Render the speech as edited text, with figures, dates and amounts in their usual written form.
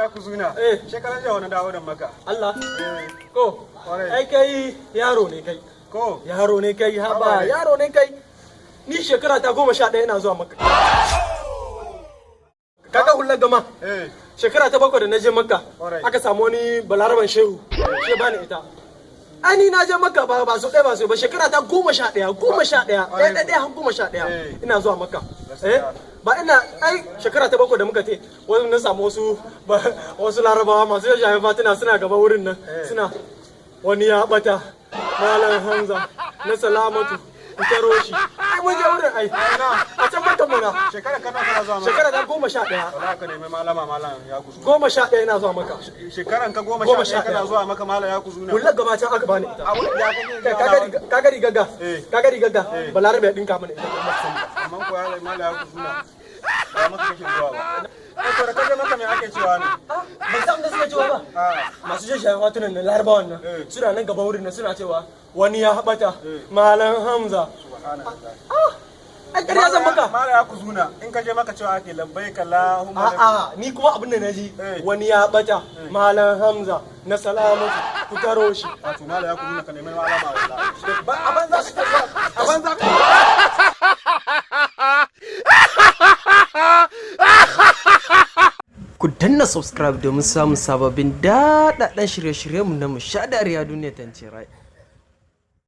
Ya kuzuna. Eh. Shekaran jiya wani dawo da Maka. Allah. Eh. Ko? Kwarai. Ai kai yaro ne kai. Ko? Yaro ne kai, haba. Haba ne. Yaro ne kai. Ni shekara ta 11 ina zuwa Makka. Kaga hular gama. Eh. Shekara ta 7 da na je Makka, Kwarai. aka samu wani Balaraban shehu, shi ya bani ita. Ai ni na je Makka ba so ɗaya ba so ba, shekara ta 11, 11, ɗaya ɗaya ɗaya har 11 Eh. ina zuwa Makka. Gaskiya. Eh, ba ina ai shekara ta 7 da muka te wani na samu wasu wasu Larabawa masu shayen fatina suna gaba wurin nan suna "Wani ya bata, Malam Hamza na Salamatu, ku taro shi." Ai mun je wurin, ai a can Makka muna. Shekara kana kana zuwa Maka? Shekara ta 11. Wallahi ka nemi malama, Malam ya kuzuna. 11 ina zuwa Maka. Shekaran ka goma Goma sha sha ɗaya kana ɗaya. zuwa Maka, Malam ya kuzuna? Hular gaba can aka bani ita. A wani ya kake Kai, zuwa kaga kaga rigaga Eh. kaga rigaga Eh. Balarabe ya dinka mana ita kuma sani. Amma ko ya Malam ya kuzuna, ba Maka kake zuwa ba. Eh, to da kaje Maka me ake cewa ne? Ban san da suke cewa ba. Ah. Masu jin shayen watunan na Larabawan nan Eh. suna nan gaba wurin nan suna cewa "Wani ya haɓata, Eh. Malam Hamza." Subhanallah. Ai ƙarya zan maka? Malam ya kuzuna, in kaje Maka cewa ake "Labbaika Allahumma labbaik"? A'a, ni kuma abin da naji Eh. "Wani ya bata, Malam Hamza na Salamatu, ku taro shi." Wato Malam ya kuzuna, ka nemi malama wallahi. Ba a banza su tafi. A banza ka. Ku danna subscribe domin samun sababbin daɗaɗɗen shirye-shiryenmu na Mu Sha Dariya Duniya Tantirai.